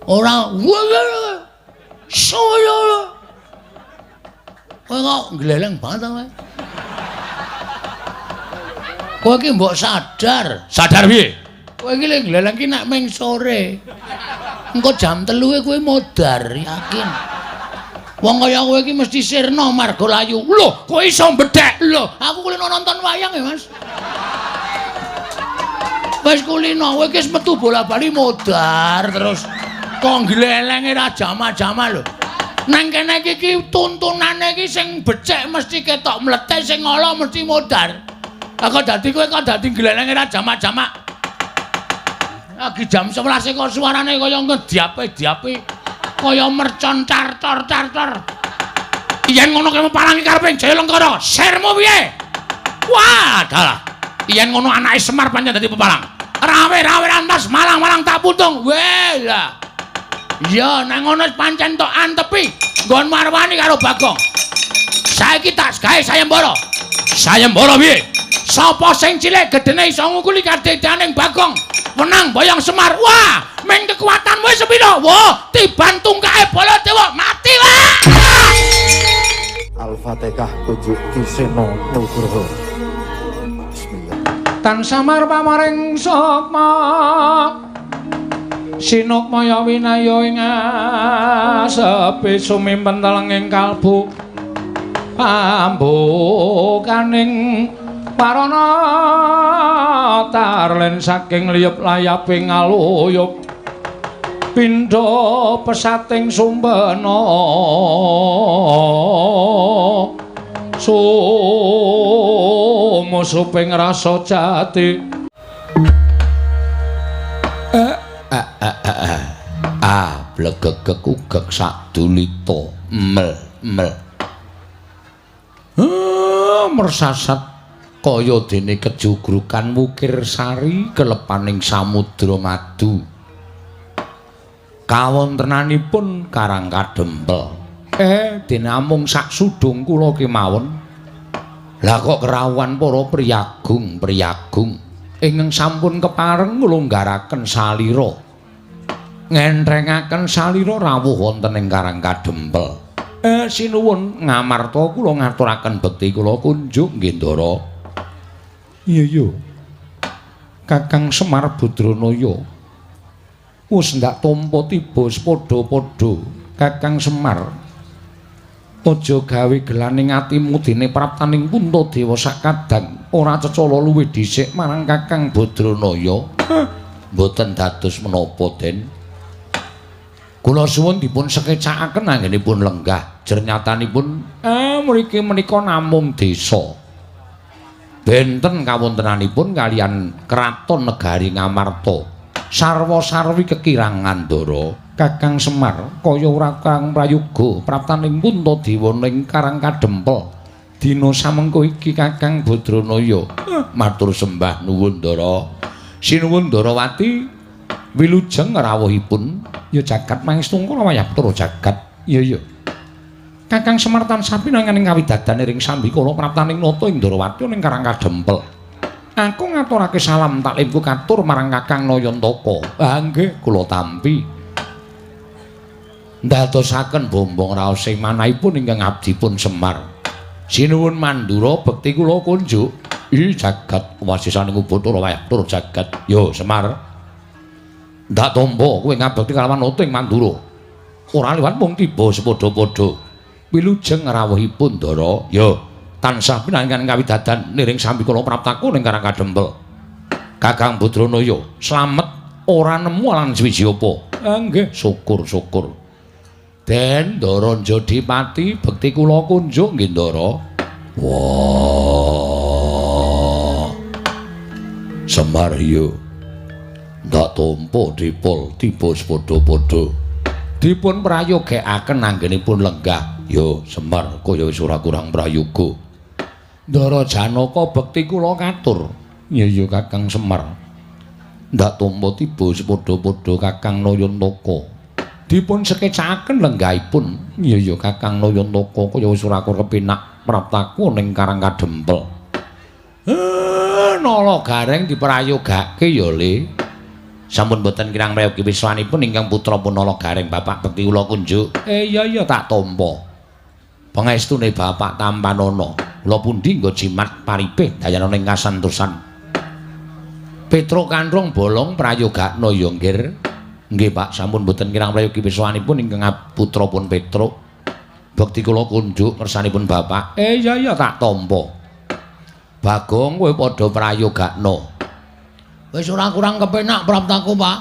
Ora saya. Kowe kok gleleng banget kowe. Kowe iki mbok sadar. Sadar piye? Kowe iki lek gleleng ki nek ming sore. Engko jam 3 kowe modar, yakin. Wong kaya kowe iki mesti sirna marga layu. Lho, kowe iso mbedhek. Lho, aku kulino nonton wayang ya, Mas. Wis kulino, kowe iki wis metu bola-bali modar terus. Kok glelenge ra jama-jama lho. Nang kene iki tuntunane iki sing becik mesti ketok mlethek, sing ala mesti modar. Lah kok dadi kowe kok dadi glelenge ra jama-jama. Lagi jam 11 kok suarane kaya ngediape-diape. Kaya mercon cartor-cartor. Yen ngono kowe palangi karepe Jaya Lengkara, sirmu piye? Wah, dalah. Yen ngono anake Semar pancen dadi pepalang. Rawe-rawe rantas malang-malang tak puntung. Weh lah. Iya, nang ngono pancen tok antepi nggon marwani karo Bagong. Saiki tak gawe sayembara. Sayembara piye? Sapa sing cilik gedene iso ngukuli kadedaning Bagong? Menang boyong Semar. Wah, ming kekuatanmu wis sepiro? Wah, tiban tungkake Baladewa mati wah. Al-Fatihah kunjuk Ki Seno Nugroho. Bismillah. Tan samar pamaring sukma sinukmaya winaya ing asepi sumimpen telenging kalbu pambukaning parana tarlen saking liyup layaping aluyup pindha pesating sumbena sumusuping rasa jati. Blegegeg ugeg sadulita mel mel. Mersasat kaya dene kejugrukan wukir sari kelepaning samudra madu. Kawontenanipun Karang Kadempel. Dene amung sak sudung kula kemawon. Lah kok kerawuhan para priyagung-priyagung ingkang sampun kepareng nglonggaraken salira. Ngentrengaken salira rawuh wonten ing Karang Kadempel. Sinuwun ngamarta kula ngaturaken bekti kula kunjuk nggih Ndara. Iya iya. Kakang Semar Badranaya. Wis ndak tampa tiba padha-padha Kakang Semar. Aja gawe gelaning atimu dene praptaning Puntadewa sakadang ora cecala luwih dhisik marang Kakang Badranaya. Mboten dados menapa, Den. Kula suwun dipun sekecakaken anggenipun lenggah. Jernyatanipun mriki menika namung desa. Benten kawontenanipun kalian kraton negari Ngamarta. Sarwa-sarwi kekirangan Ndara. Kakang Semar kaya ora kang prayoga praptaning Puntadewa ning Karang Kadempel. Dina samengko iki Kakang Badranaya. Matur sembah nuwun Ndara. Sinuwun Ndarawati wilujeng rawuhipun. Ya jagat mangestungkara wayah Bathara jagat. Iya iya. Kakang Semar tansah pinanganing kawidadan ring sambikala praptaning nata ing Ndarawati ning Karang Kadempel. Aku ngaturake salam taklimku katur marang Kakang Nayantaka. Ah nggih, kula tampi. Ndadosaken bombong raos sing manahipun ingkang abdipun Semar. Sinuwun Mandura bekti kula kunjuk. Ih jagat wasisaning Bathara wayah Bathara jagat. Yo Semar. Ndak tampa kowe ngabekti kalawan nata ing Mandura. Ora liwat mung tiba sepadha-padha. Wilujeng rawuhipun Ndara. Yo tansah pinangan kawidadan niring sambikala praptaku ning Karang Kadempel. Kakang Badranaya slamet ora nemu alang swiji apa. Nggih, syukur-syukur. Den Ndara Jodipati bekti kula kunjuk nggih Ndara. Wah. Semar yo. Ndak tampa dipol tiba sepadha-padha. Dipun prayogekaken anggenipun lenggah. Yo Semar kaya wis ora kurang prayoga. Ndara Janaka bekti kula katur. Iya iya Kakang Semar. Ndak tampa tiba sepadha-padha Kakang Nayantaka. Dipun sekecakaken lenggahipun. Iya iya Kakang Nayantaka kaya wis ora kurang kepenak praptaku ning Karang Kadempel. Nala Gareng diprayogake ya Le. Sampun boten kirang prayogi wiswanipun ingkang putra Punala Gareng Bapak bekti kula kunjuk. Iya iya tak tampa. Pangestune Bapak tampanana. Kula pundi nggo jimat paripih dayanana ing kasantosan. Petruk kanthong bolong prayogakna ya nggir. Nggih Pak, sampun boten kirang prayogi wiswanipun ingkang putra pun Petruk. Bekti kula kunjuk ngersanipun Bapak. Iya iya tak tampa. Bagong kowe padha prayogakna. Wis ora kurang kepenak praptaku, Pak.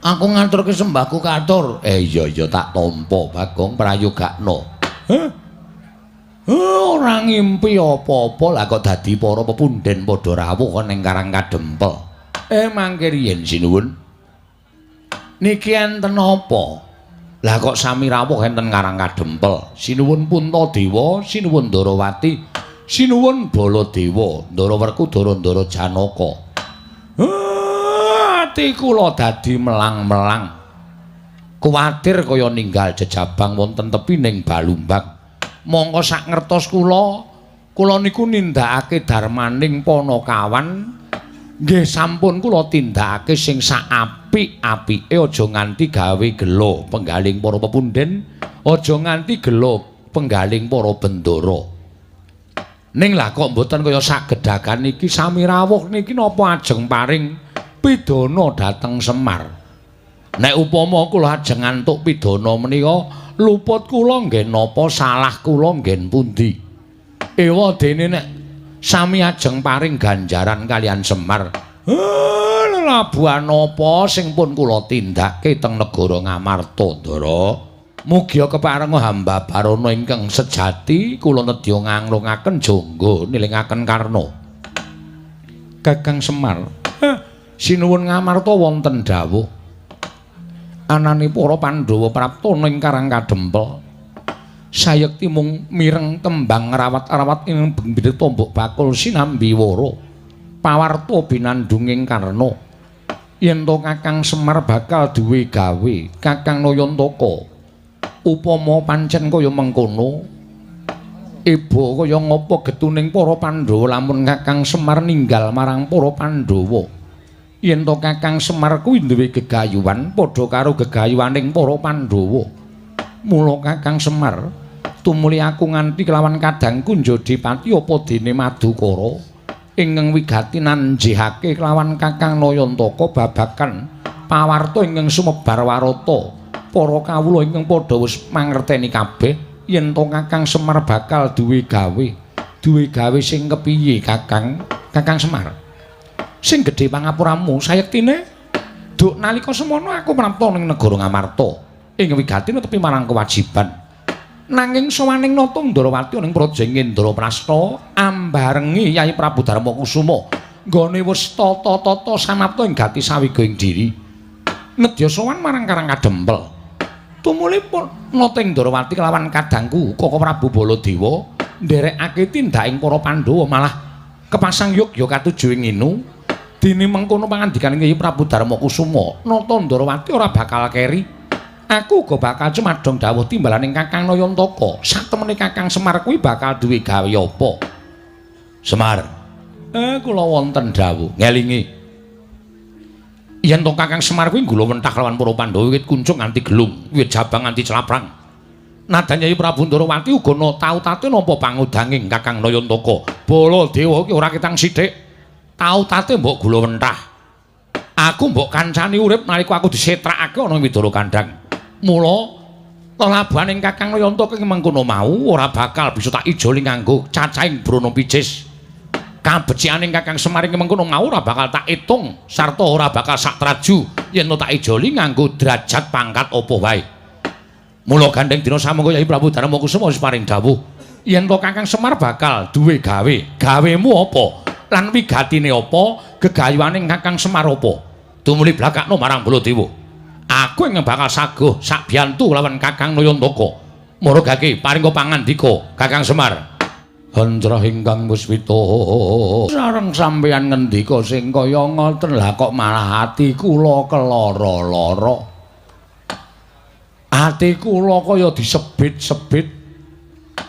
Aku ngaturke sembahku katur. Iya iya tak tampa Bagong prayogakna. Heh. Ora ngimpi apa-apa lah kok dadi para pepundhen padha rawuh ning Karang Kadempel. Mangke riyen sinuwun. Niki enten apa? Lah kok sami rawuh enten Karang Kadempel. Sinuwun Puntadewa, sinuwun Ndarawati, sinuwun Baladewa, Ndara Werkudara, Ndara Janaka. Ati kula dadi melang-melang. Kuwatir kaya ninggal jejabang wonten tepining Balumbang. Mongko sak ngertos kula, kula niku nindakake darmaning panakawan. Nggih sampun kula tindakake sing sak apik-apike, aja nganti gawe gelo penggaling para pepundhen, aja nganti gelo penggaling para bendara. Ning lah kok mboten kaya sak gedhagan niki sami rawuh niki napa ajeng paring pidana dhateng Semar. Nek upama kula ajeng ngantuk pidana menika luput kula nggih napa salah kula nggih pundi. Ewa dene nek sami ajeng paring ganjaran kalian Semar. Lelabuhan napa sing pun kula tindake teng negara Ngamarta, Ndara? Mugia keparenga hamba barana ingkang sejati kula nedya nganglungaken jangga nilingaken karna. Kakang Semar, sinuwun Ngamarta wonten dawuh. Anane para Pandhawa prapta ning Karang Kadempel. Sayekti mung mireng tembang rawat-rawat ing bendhe tombok bakul sinambi wara. Pawarta binandunging karna. Yen to Kakang Semar bakal duwe gawe, Kakang Nayantaka. Upama pancen kaya mengkono, eba kaya ngapa getuning para Pandhawa lamun Kakang Semar ninggal marang para Pandhawa. Yen to Kakang Semar kuwi duwe gegayuhan padha karo gegayuhaning para Pandhawa. Mula Kakang Semar tumuli aku nganti kelawan kadangku Njodipati apa dene Madukara ingkang wigati nanjihake kelawan Kakang Nayantaka babagan pawarta ingkang sumebar warata. Para kawula ingkang padha wis mangerteni kabeh yen to Kakang Semar bakal duwe gawe. Duwe gawe sing kepiye Kakang? Kakang Semar, sing gedhe pangapuramu sayektine duk nalika semono aku prapta ning negara Ngamarta ing wigati netepi marang kewajiban. Nanging sowaning nata Ndarawati ning praja Indraprasta ambarengi Yai Prabu Darma Kusuma nggone wis tata-tata samapta ing gati sawiga ing diri. Nedya sowan marang Karang Kadempel. Tumuli nata ing Ndarawati kelawan kadangku Koko Prabu Baladewa nderekake tindaking para Pandhawa malah kepasang yogya katuju ing nginu. Dene mengkono pangandikane Kyai Prabu Darma Kusuma, nata Ndarawati ora bakal keri. Aku uga bakal cumadong dawuh timbalaning Kakang Nayantaka. Satemene Kakang Semar kuwi bakal duwe gawe apa? Semar, kula wonten dawuh ngelingi. Yen to Kakang Semar kuwi nggula wentah lawan para Pandhawa wiwit kuncung nganti gelung, wiwit jabang nganti claprang. Nadan Kyai Prabu Ndarawati uga na tautate nampa pangudanging Kakang Nayantaka. Baladewa iki ora ketang sithik. Tautate mbok gula wentah. Aku mbok kancani urip nalika aku disetrakake ana ing Widara Kandhang. Mula lelabuhaning Kakang Nayantaka ing mengkono mau ora bakal bisa tak ijoli nganggo cacahing brana picis. Kabecikaning Kakang Semar ing mengkono mau ora bakal tak itung sarta ora bakal sak traju yen tak ijoli nganggo derajat pangkat apa wae. Mula gandeng dina samangga Kyai Prabu Darma Kusuma wis paring dawuh yen to Kakang Semar bakal duwe gawe. Gawemu apa? Lan wigatine apa? Gegayuhaning Kakang Semar apa? Tumuli blakakno marang Baladewa. Aku ingkang bakal saguh sakbiyantu lawan Kakang Nayantaka. Maragake paringa pangandika Kakang Semar. Hanjrah ingkang Puswita, sareng sampeyan ngendika sing kaya ngoten lah kok malah ati kula kelara-lara. Ati kula kaya disebit-sebit.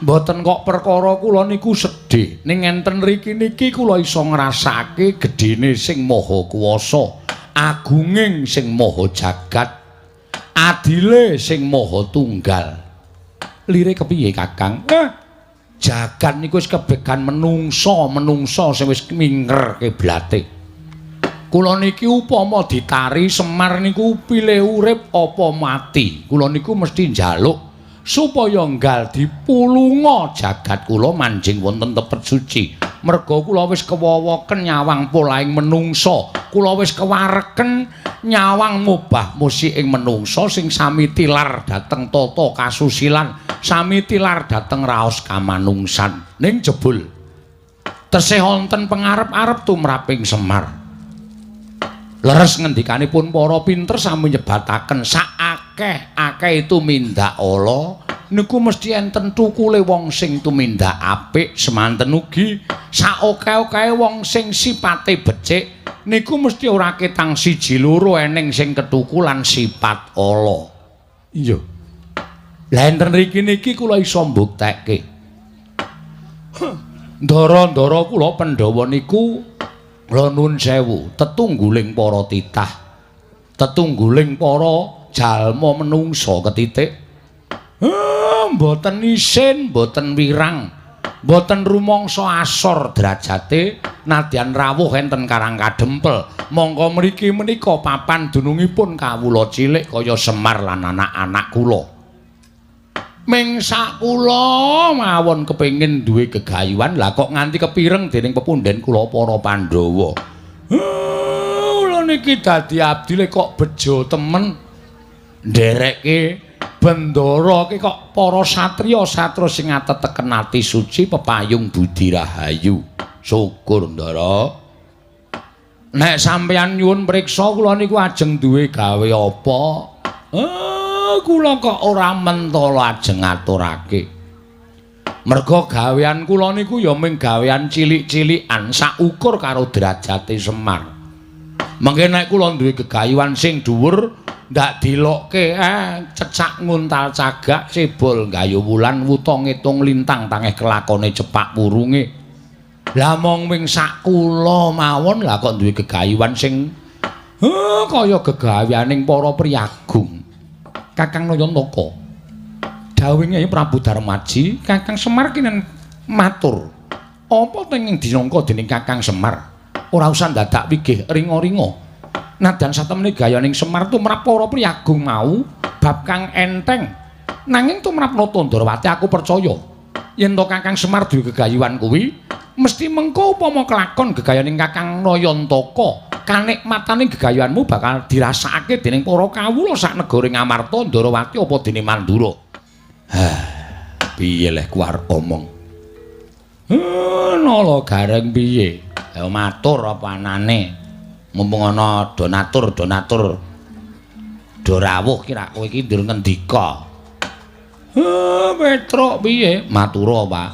Mboten kok perkara kula niku sedih. Ning enten riki niki kula iso ngrasake gedhene sing Maha Kuwasa. Agunging sing maha jagat, adile sing maha tunggal. Lire kepiye Kakang? Jagat niku wis kebegan menungsa, menungsa sing wis mingker kiblate. Kula niki upama ditari Semar niku pilih urip apa mati. Kula niku mesti njaluk supaya nggal dipulunga jagat kula manjing wonten tepet suci. Merga kula wis kewowoken nyawang polahing menungsa, kula wis kewareken nyawang mubah musik ing menungsa sing sami tilar dhateng tata kasusilan, sami tilar dhateng raos kamanungsan. Ning jebul tesih wonten pengarep-arep tumraping Semar. Leres ngendikanipun para pinter sami nyebataken saakeh-akeh tumindak ala niku mesti enten tukule wong sing tumindak apik, semanten ugi saokeh-okehe wong sing sipate becik niku mesti ora ketang siji loro eneng sing ketukulan sifat ala. Iya. Lah enten mriki niki kula iso mbuktekke. Ndara-ndara kula Pandhawa niku kula nuwun sewu, tetungguling para titah, tetungguling para jalma menungsa ketitik. Mboten isin, mboten wirang, mboten rumangsa asor derajate nadyan rawuh enten Karang Kadempel. Mongko mriki menika papan dunungipun kawula cilik kaya Semar lan anak-anak kula. Ming sak kula mawon kepengin duwe gegayuhan, lah kok nganti kepireng dening pepundhen kula para Pandhawa. Kula niki dadi abdile kok bejo temen nderekke bendara ki kok para satriya-satria sing ateteken ati suci pepayung budi rahayu. Syukur Ndara. Nek sampeyan nyuwun priksa kula niku ajeng duwe gawe apa? Kula kok ora mentala ajeng ngaturake. Merga gawean kula niku ya mung gawean cilik-cilikan saukur karo derajate Semar. Mengke nek kula duwe gegayuhan sing dhuwur ndak dilokke cecak nguntal cagak cebol gayu wulan wuta ngitung lintang tangeh kelakone cepak wurunge. Lah mong ming sak kula mawon lah kok duwe gegayuhan sing kaya gegaweaning para priyagung. Kakang Nayantaka, dawuhe Nyai Prabu Darmaji, Kakang Semar kinen matur. Apa tenging dinangka dening Kakang Semar? Ora usah dadak wigih ringa-ringa. Nadyan satemene gayaning Semar tumrap para priyagung mau bab kang enteng. Nanging tumrap Nata Ndrawati aku percaya yen to Kakang Semar duwe gegayuhan kuwi mesti mengko upama kelakon gegayaning Kakang Nayantaka, kanikmatane gegayuhanmu bakal dirasakake dening para kawula sak negara Ngamarta, Ndrawati apa dene Mandura. Hah, piye leh ku arep omong? Nala gareng piye? Ya matur apa anane? Mumpung ana donatur-donatur do rawuh ki rak kowe iki ndur ngendika. Petruk piye? Matura, Pak.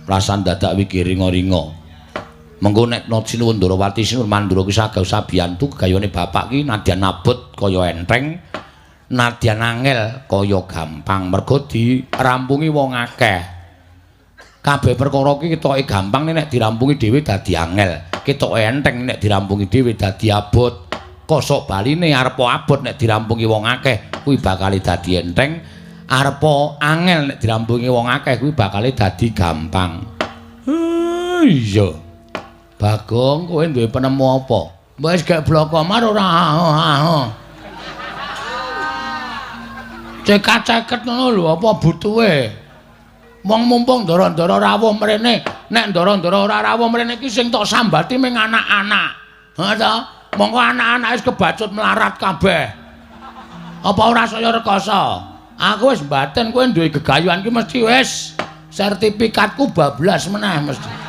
Rasan dadak wigi ringa-ringa. Mengko nek sinuwun Ndrawati sinuwun Mandura ki sagah sabiyantu gegayane bapak ki nadyan abot kaya enteng, nadyan angel kaya gampang mergo dirampungi wong akeh. Kabeh perkara ki ketoke gampang nek dirampungi dhewe dadi angel, ketoke enteng nek dirampungi dhewe dadi abot. Kosok baline arep abot nek dirampungi wong akeh kuwi bakal dadi enteng, arep angel nek dirampungi wong akeh kuwi bakal dadi gampang. Iya. Bagong, kowe duwe penemu apa? Mbok wis gek bloko mar ora. Cekak-ceket ngono lho apa butuhe? Wong mumpung ndara-ndara rawuh mrene, nek ndara-ndara ora rawuh mrene iki sing tok sambati ming anak-anak. Ha ta? Mongko anak-anak wis kebacut melarat kabeh. Apa ora saya rekoso? Aku wis mbaten kowe duwe gegayuhan ki mesti wis sertifikatku bablas meneh mesti.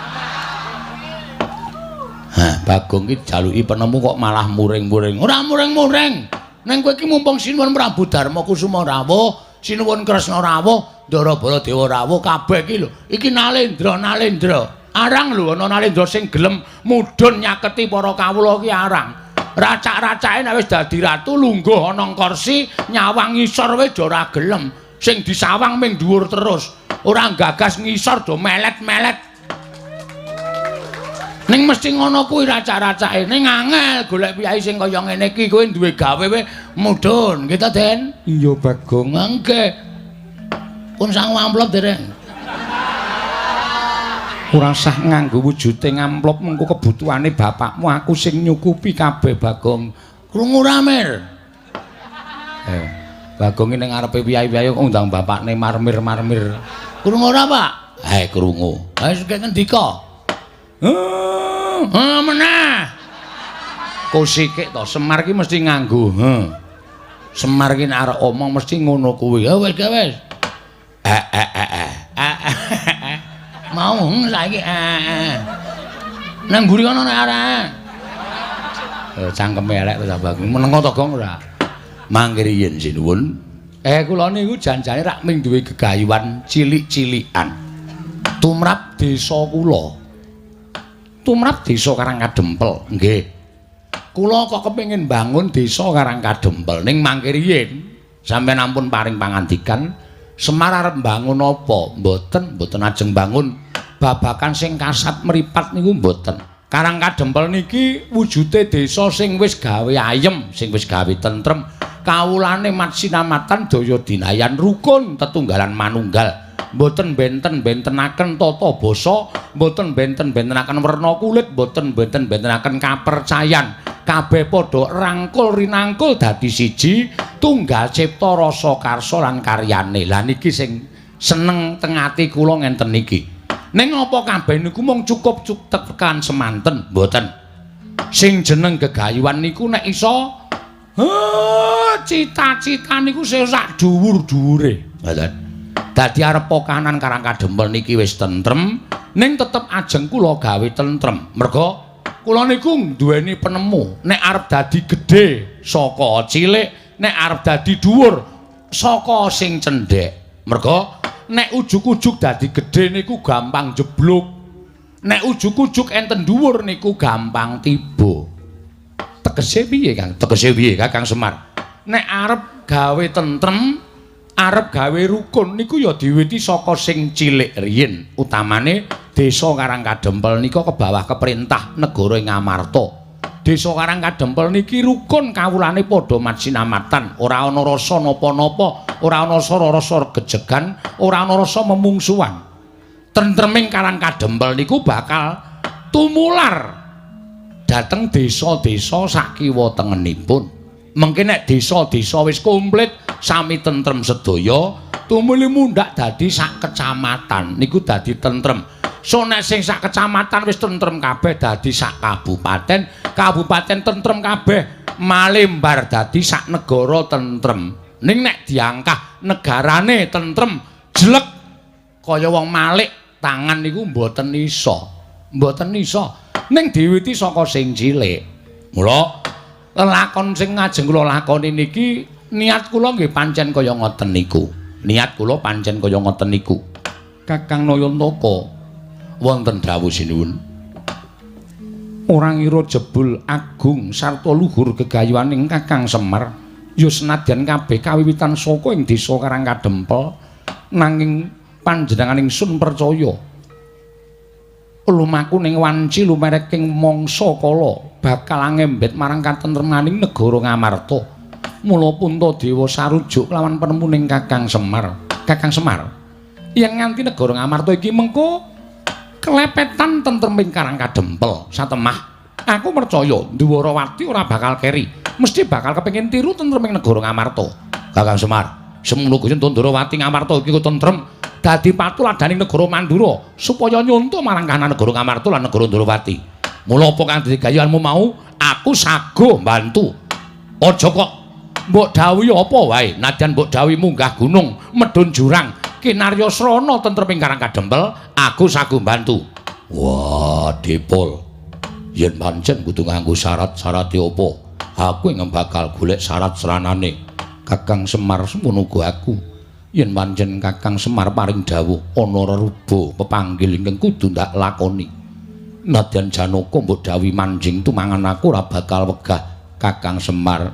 Hah, Bagong ki jaluki penemu kok malah muring-muring. Ora muring-muring. Ning kowe iki mumpung sinuwun Prabu Darma Kusuma rawuh, sinuwun Kresna rawuh, Ndara Baladewa rawuh kabeh iki lho. Iki nalendra-nalendra. Arang lho ana nalendra sing gelem mudhun nyaketi para kawula iki arang. Racak-racake nek wis dadi ratu lungguh ana kursi nyawang ngisor wis ora gelem. Sing disawang ming dhuwur terus. Ora gagas ngisor do melet-melet. Ning mesti ngono kuwi racak-racake. Ning angel golek piyai sing kaya ngene iki, kowe duwe gawe we mudhun, nggih ta, Den? Iya, Bagong. Nggih. Pun sangu amplop dereng. Ora usah nganggo wujude amplop mengko kebutuhane bapakmu aku sing nyukupi kabeh, Bagong. Krungu ra, Mir? Bagong iki ning ngarepe piyai-piyai kok ngundang bapakne marmir-marmir. Krungu ora, Pak? Krungu. Ha wis ngendika. Heeh, meneh. Kosikik to, Semar ki mesti nganggo. Heeh. Semar ki nek arep omong mesti ngono kuwi. Ya wis, wis. Mau saiki Nang mburi kono nek arek. Cangkeme elek to Bagong. Menengo to, Gong ora? Mangke riyin sinuwun. Kula niku janjane rak ming duwe gegayuhan cilik-cilikan. Tumrap desa kula. Tumrap desa Karang Kadempel. Nggih. Kula kok kepengin bangun desa Karang Kadempel ning mangke riyin sampeyan ampun paring pangandikan Semar arep mbangun apa? Mboten, mboten ajeng bangun babakan sing kasat mripat niku mboten. Karang Kadempel niki wujude desa sing wis gawe ayem, sing wis gawe tentrem, kawulane matsinamatan daya dinayan rukun tetunggalan manunggal. Mboten benten-bentenaken tata basa, mboten benten-bentenaken werna kulit, mboten benten-bentenaken kapercayan. Kabeh padha rangkul rinangkul dadi siji, tunggal cipta rasa karsa lan karyane. Lah niki sing seneng teng ati kula ngenten niki. Ning apa kabeh niku mung cukup tekan semanten? Mboten. Sing jeneng gegayuhan niku nek iso cita-cita niku sing sak dhuwur-dhuwure. Ngoten. Dadi arep kanan Karang Kadempel niki wis tentrem, ning tetep ajeng kula gawe tentrem. Merga kula niku duweni penemu, nek arep dadi gedhe saka cilik, nek arep dadi dhuwur saka sing cendhek. Merga nek ujug-ujug dadi gedhe niku gampang jeblok. Nek ujug-ujug enten dhuwur niku gampang tiba. Tegese piye, Kang? Tegese piye, Kakang Semar? Nek arep gawe tentrem, arep gawe rukun niku ya diwiti saka sing cilik riyin. Utamane desa Karang Kadempel nika ke bawah keperintah negara Ngamarta. Desa Karang Kadempel niki rukun kawulane padha matsinamatan, ora ana rasa napa-napa, ora ana rasa gejegan, ora ana rasa memungsuhan. Tentreming Karang Kadempel niku bakal tumular dhateng desa-desa sakiwa tengenipun. Mengke nek desa-desa wis komplit sami tentrem sedaya, tumuli mundhak dadi sak kecamatan niku dadi tentrem. So nek sing sak kecamatan wis tentrem kabeh dadi sak kabupaten, kabupaten tentrem kabeh malembar dadi sak negara tentrem. Ning nek diangkah negarane tentrem jelek kaya wong malik tangan niku mboten iso. Mboten iso. Ning diwiti saka sing cilik. Mula lelakon sing ngajeng kula lakoni niki niat kula nggih pancen kaya ngoten niku. Niat kula pancen kaya ngoten niku. Kakang Nayantaka wonten dawuh sinuwun. Ora ngira jebul agung sarta luhur gegayuhaning Kakang Semar ya senadyan kabeh kawiwitan saka ing desa Karang Kadempel, nanging panjenengan ingsun percaya lumaku ning wanci lumereking mangsa kala bakal ngembet marang katentremaning negara Ngamarta. Mula Puntadewa sarujuk lawan penemuning Kakang Semar. Kakang Semar, yen nganti negara Ngamarta iki mengko kelepetan tentreming Karang Kadempel satemah, aku percaya Dwarawati ora bakal keri, mesti bakal kepengin tiru tentreming negara Ngamarta. Kakang Semar, semono kuwi Dwarawati Ngamarta iki tentrem dadi patuladaning negara Mandura supaya nyonto marang kahanan negara Ngamarta lan negara Ndrawati. Mula apa kang dadi gayuhanmu mau, aku sago mbantu. Aja kok mbok dawuhi apa wae, nadyan mbok dawuhi munggah gunung, medhun jurang, kinarya srana tentreming Karang Kadempel, aku sago mbantu. Wah, Depol. Yen pancen kudu nganggo syarat-syarate apa, aku ing bakal golek syarat sranane. Kakang Semar semono uga aku. Yen pancen Kakang Semar paring dawuh ana reruba pepanggil ingkang kudu ndak lakoni. Nadyan Janaka mbok dawuhi manjing tumangan aku ora bakal wegah Kakang Semar.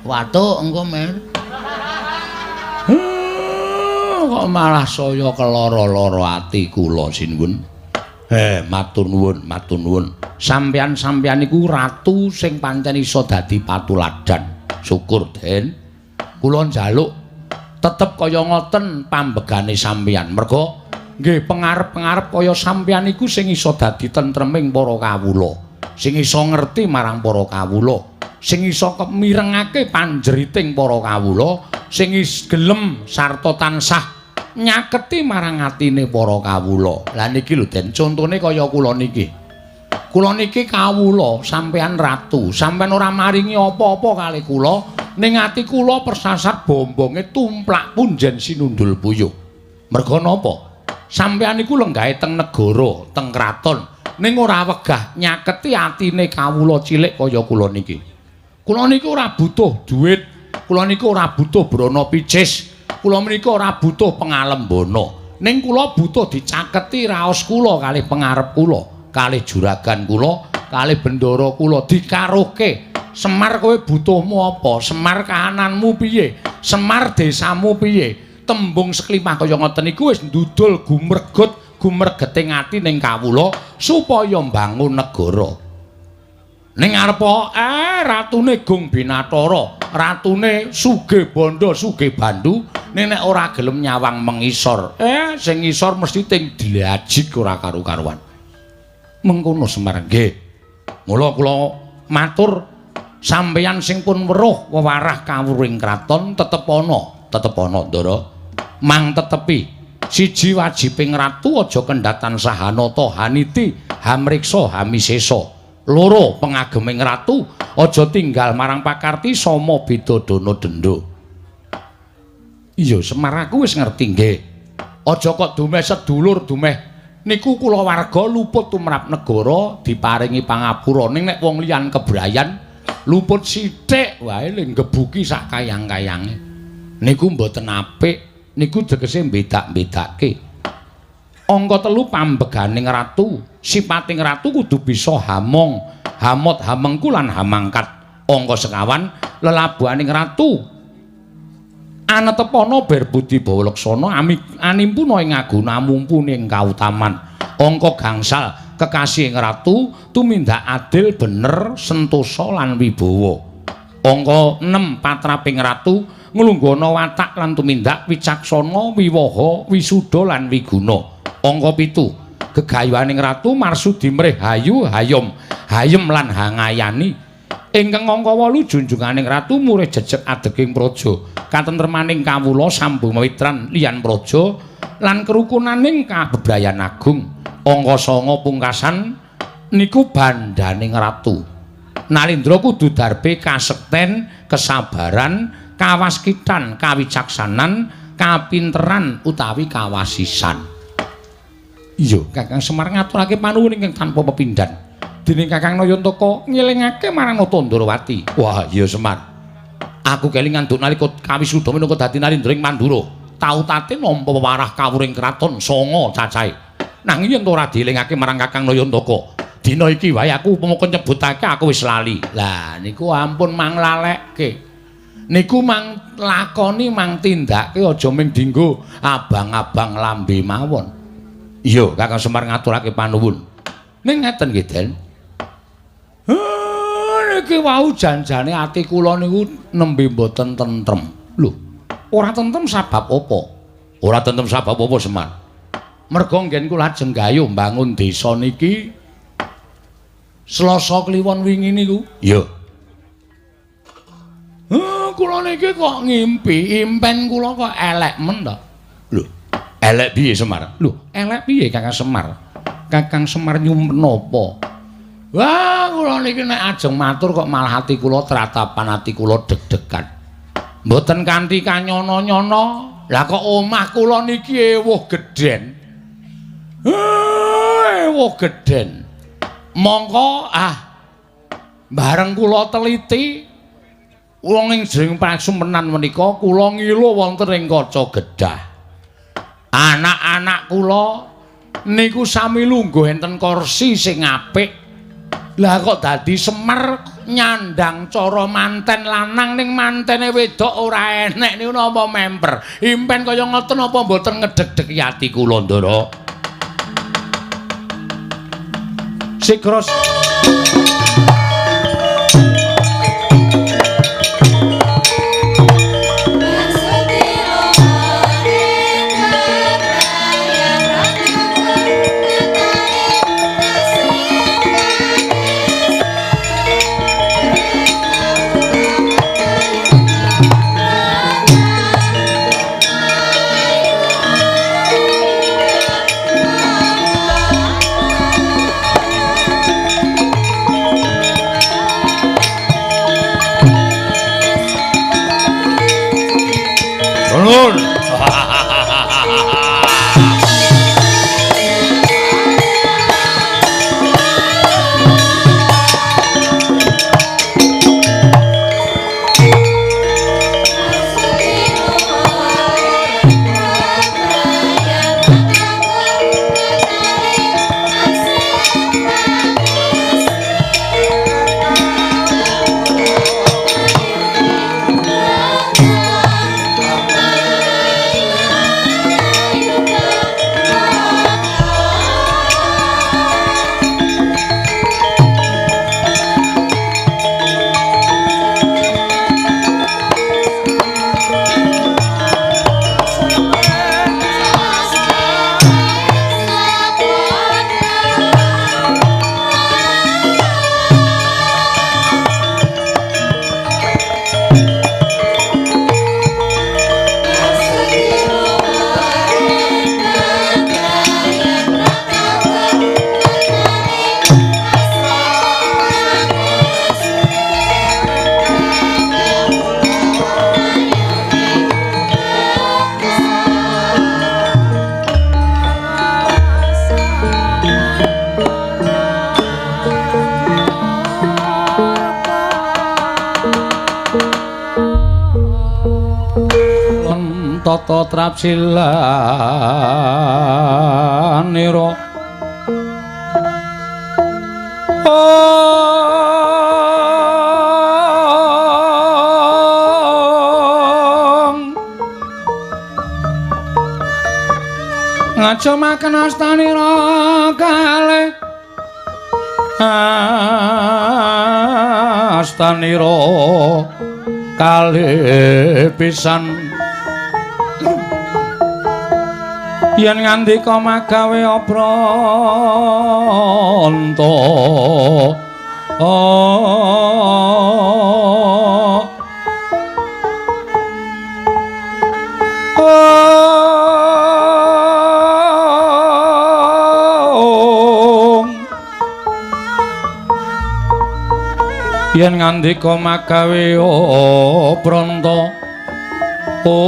Watuk engko, Mir. Kok malah saya keloro-loro ati kula sinuwun. Matur nuwun, matur nuwun. Sampeyan-sampeyan iku ratu sing pancen iso dadi patuladan. Syukur, Den. Kula njaluk tetep kaya ngoten pambegane sampeyan. Merga nggih pengarep-pengarep kaya sampeyan iku sing iso dadi tentreming para kawula, sing iso ngerti marang para kawula, sing iso kemirengake panjeriting para kawula, sing gelem sarta tansah nyaketi marang atine para kawula. Lah niki lho Den, contone kaya kula niki. Kula niki kawula, sampeyan ratu, sampeyan ora maringi apa-apa kalih kula, ning ati kula persasat bombonge tumplak punjen sinundul puyuh. Merga napa? Sampeyan niku lenggahe teng negara, teng kraton, ning ora wegah nyaketi atine kawula cilik kaya kula niki. Kula niku ora butuh duit, kula niku ora butuh brana picis, kula menika ora butuh pengalembana. Ning kula butuh dicaketi raos kula kalih pengarep kula, kalih juragan kula, kalih bendara kula dikaruhke. Semar kowe butuhmu apa? Semar kahananmu piye? Semar desamu piye? Tembung seklimah kaya ngoten niku wis ndudul gumregut gumregeting ati ning kawula supaya mbangun negara. Ning arepa ratune Gung Binatara, ratune sugih bondo, sugih bandu, ning nek ora gelem nyawang mengisor, sing ngisor mesti ting dlajik ora karu-karuan. Mengkono Semar nggih. Mula kula matur sampeyan sing pun weruh wewarah kawruhing kraton tetep ana, tetep ana Ndara. Mang tetepi siji wajibing ratu aja kendhat tansah hanata haniti hamriksa hamisesa. Loro pengageming ratu aja tinggal marang pakarti sama beda dana denda. Iya Semar aku wis ngerti nggih. Aja kok dumeh sedulur dumeh niku kulawarga luput tumrap negara diparingi pangapura, ning nek wong liyan kebrayan luput sithik wae le nggebuki sak kayang-kayange. Niku mboten apik, niku tegese mbedak-bedake. Angka 3 pambeganing ratu, sipating ratu kudu bisa hamong, hamot hamengku lan hamangkat. Angka 5 lelabuhaning ratu anetepana berbudi bawa laksana animpuna ing aguna mumpuni ing kautaman. Angka 5 kekasih ing ratu tumindak adil bener sentosa lan wibawa. Angka 6 patraping ratu nglungguhana watak lan tumindak wicaksana wiwaha wisuda lan wiguna. Angka 7 gegayuhaning ratu marsudi mrih hayu hayom hayem lan hangayani. Ingkang angka 8 junjunganing ratu murih jejeg adeging praja katentremaning kawula sambung mawitran liyan praja lan kerukunaning kabebrayan agung. Angka 9 pungkasan niku bandaning ratu. Nalindra kudu darbe kasekten, kesabaran, kawaskitan, kawicaksanan, kapinteran utawi kawasisan. Iya, Kakang Semar ngaturake panuwun ingkang tanpa pepindhan. Dening Kakang Nayantaka ngelingake marang Nata Ndrawati. Wah, iya Semar. Aku kelingan nduk nalika kawisuda minangka dadi Nalindra ing Mandura. Tau tate nampa wewarah kawruhing kraton 9 cacahe. Nanging yen ora dielingake marang Kakang Nayantaka, dina iki wae aku upama nyebutake aku wis lali. Lah niku ampun manglalekke. Niku mang lakoni mang tindake aja ming dinggo abang-abang lambe mawon. Iya, Kakang Semar ngaturake panuwun. Ning ngeten nggih, Den. Niki wau janjane ati kula niku nembe mboten tentrem. Lho, ora tentrem sabab apa? Ora tentrem sabab apa, Semar? Merga nggen kula ajeng gayuh mbangun desa niki Selasa Kliwon wingi niku. Iya. Kula niki kok ngimpi, impen kula kok elek men to. Lho, elek piye Semar? Lho, elek piye Kakang Semar? Kakang Semar nyumpen napa? Wah, kula niki nek ajeng matur kok malah ati kula tratapan, ati kula deg-degan. Mboten kanthi kanyono-nyono. Lah kok omah kula niki ewuh gedhen. Ewuh gedhen. Mongko bareng kula teliti wong ing jroning prasumenan menika kula ngilu wonten ing kaca gedhah. Anak-anak kula niku sami lungguh enten kursi sing apik. Lah kok dadi Semar nyandang cara manten lanang ning mantene wedok ora enek niku napa memper. Impen kaya ngoten apa mboten ngedeg-degi ati kula, Ndara? Sigra tata trapsilanira ngajomaken astanira kalih astanira kalih pisan yen ngandika magawe obranta yen ngandika magawe obranta om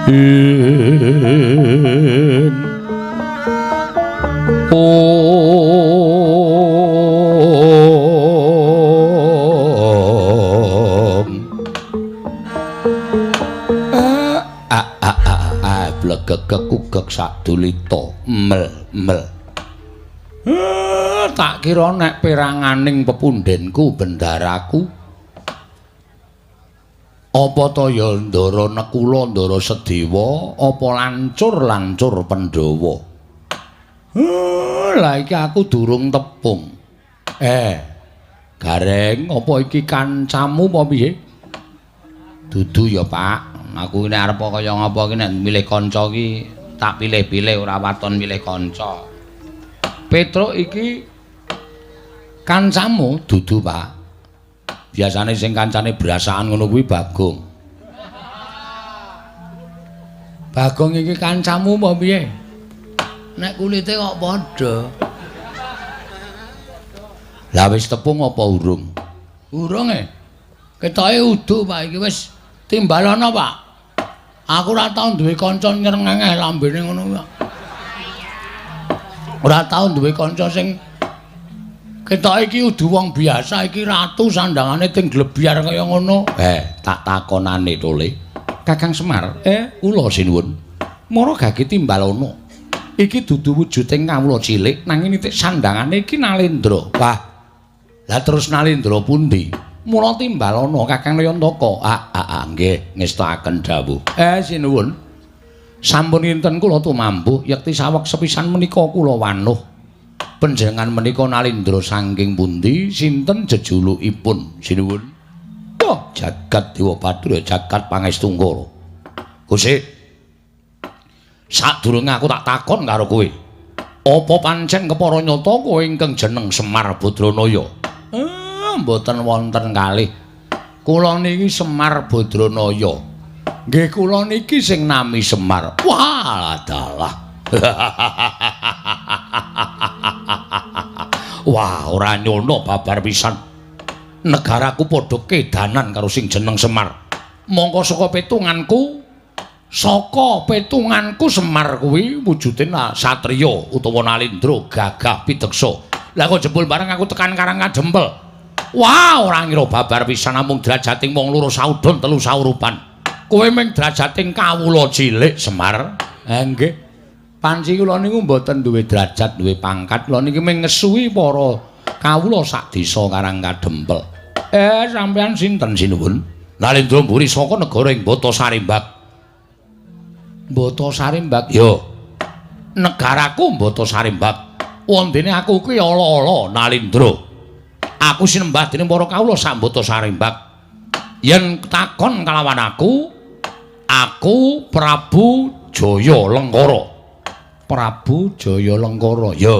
ing om a a a a blegeg kugek sadulita mel mel. Tak kira nek peranganing pepundhenku bendaraku apa ta ya Ndara Nekula Ndara Sedewa apa lancur-lancur Pandhawa. Lah iki aku durung tepung. Gareng apa iki kancamu apa piye? Dudu ya Pak, aku nek arep kaya ngapa iki nek milih kanca iki tak pilih-pilih ora waton milih kanca. Petruk iki kancamu dudu Pak. Biasane sing kancane brasaan ngono kuwi Bagong. Bagong iki kancamu apa piye? Nek kulite kok padha. Lah wis tepung apa urung? Urung e. Ketoke udu Pak iki wis timbalana Pak. Aku ora tau duwe kanca nyrengengeh lambene ngono kuwi. Ora tau duwe kanca sing ketoke iki udu wong biasa iki ratu sandangane ting glebyar kaya ngono. Tak takonane tole. Kakang Semar, kula sinuwun. Mara gage timbalana. Iki dudu wujuding kawula cilik nanging nitik sandangane iki Nalendra. Wah. Lah terus Nalendra pundi? Mula timbalana Kakang Nayantaka. Ah, nggih, ngestakaken dawuh. Sinuwun. Sampun kinten kula tumampuh yekti saweg sepisan menika kula wanuh. Panjenengan menika Nalindra saking pundi? Sinten jejulukipun? Sinuwun. Oh, jagat Dewa Bathara, jagat Pangestungkara. Gusti, sadurunge aku tak takon karo kowe. Apa pancen kepara nyata kowe ingkang jeneng Semar Badranaya? Mboten wonten kalih. Kula niki Semar Badranaya. Nggih kula niki sing nami Semar. Wah, dalah. Wah, ora nyono babar pisan. Negaraku padha kedanan karo sing jeneng Semar. Mongko saka petunganku Semar kuwi wujude satriya utawa Nalindra gagah pideksa. Lah kok jebul bareng aku tekan Karang Kadempel. Wah, ora ngira babar pisan namung drajating wong loro saudon telu saurupan. Kowe mung drajating kawula cilik Semar. Nggih. Panci kula niku mboten duwe derajat, duwe pangkat. Kula niki mung ngesuwi para kawula sak desa Karang Kadempel. Sampeyan sinten sinuwun? Nalindra mburi saka negara ing Bata Sarimbak. Bata Sarimbak? Ya. Negaraku Bata Sarimbak. Wondene aku kuwi ala-ala Nalindra. Aku sinembah dening para kawula sak Bata Sarimbak. Yen takon kalawan aku, aku Prabu Jaya Lengkara. Prabu Jaya Lengkara. Ya.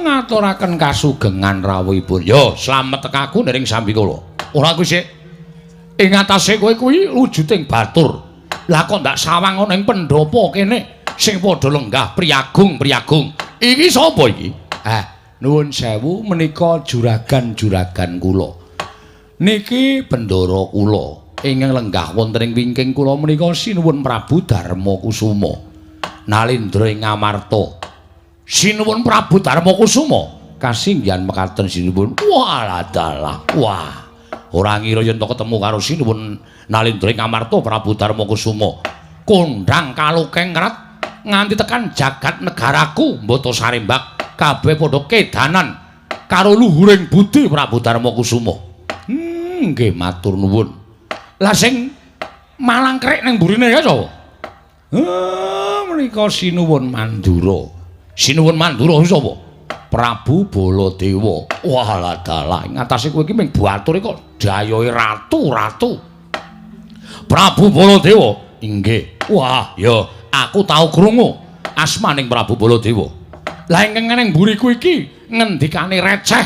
Ngaturaken kasugengan rawuhipun. Ya, slamet tekaku nering sambikala. Ora kuwi sik. Ing atase kowe kuwi wujuding batur. Lah kok ndak sawang ana ing pendhapa kene sing padha lenggah priyagung-priyagung. Iki sapa iki? Nuwun sewu menika juragan-juragan kula. Niki bendara kula ingkang lenggah wonten ing wingking kula menika sinuwun Prabu Darma Kusuma. Nalindra ing Ngamarta. Sinuwun Prabu Darma Kusuma kasinggihan mekaten sinuwun. Wah, dalah. Wah. Ora ngira yen to ketemu karo sinuwun Nalindra ing Ngamarta Prabu Darma Kusuma. Kondhang kalukeng rat nganti tekan jagat negaraku Bata Sarimbak kabeh padha kedanan karo luhuring budi Prabu Darma Kusuma. Nggih matur nuwun. Lah sing malang krek ning burine ya sapa? Menika sinuwun Mandura. Sinuwun Mandura sapa? Prabu Baladewa. Wah, dalah ing atase kowe iki mung bature kok dayohe ratu-ratu. Prabu Baladewa. Inggih. Wah, ya aku tau krungu asmaning Prabu Baladewa. Lah ingkang ning mburiku iki ngendikane receh.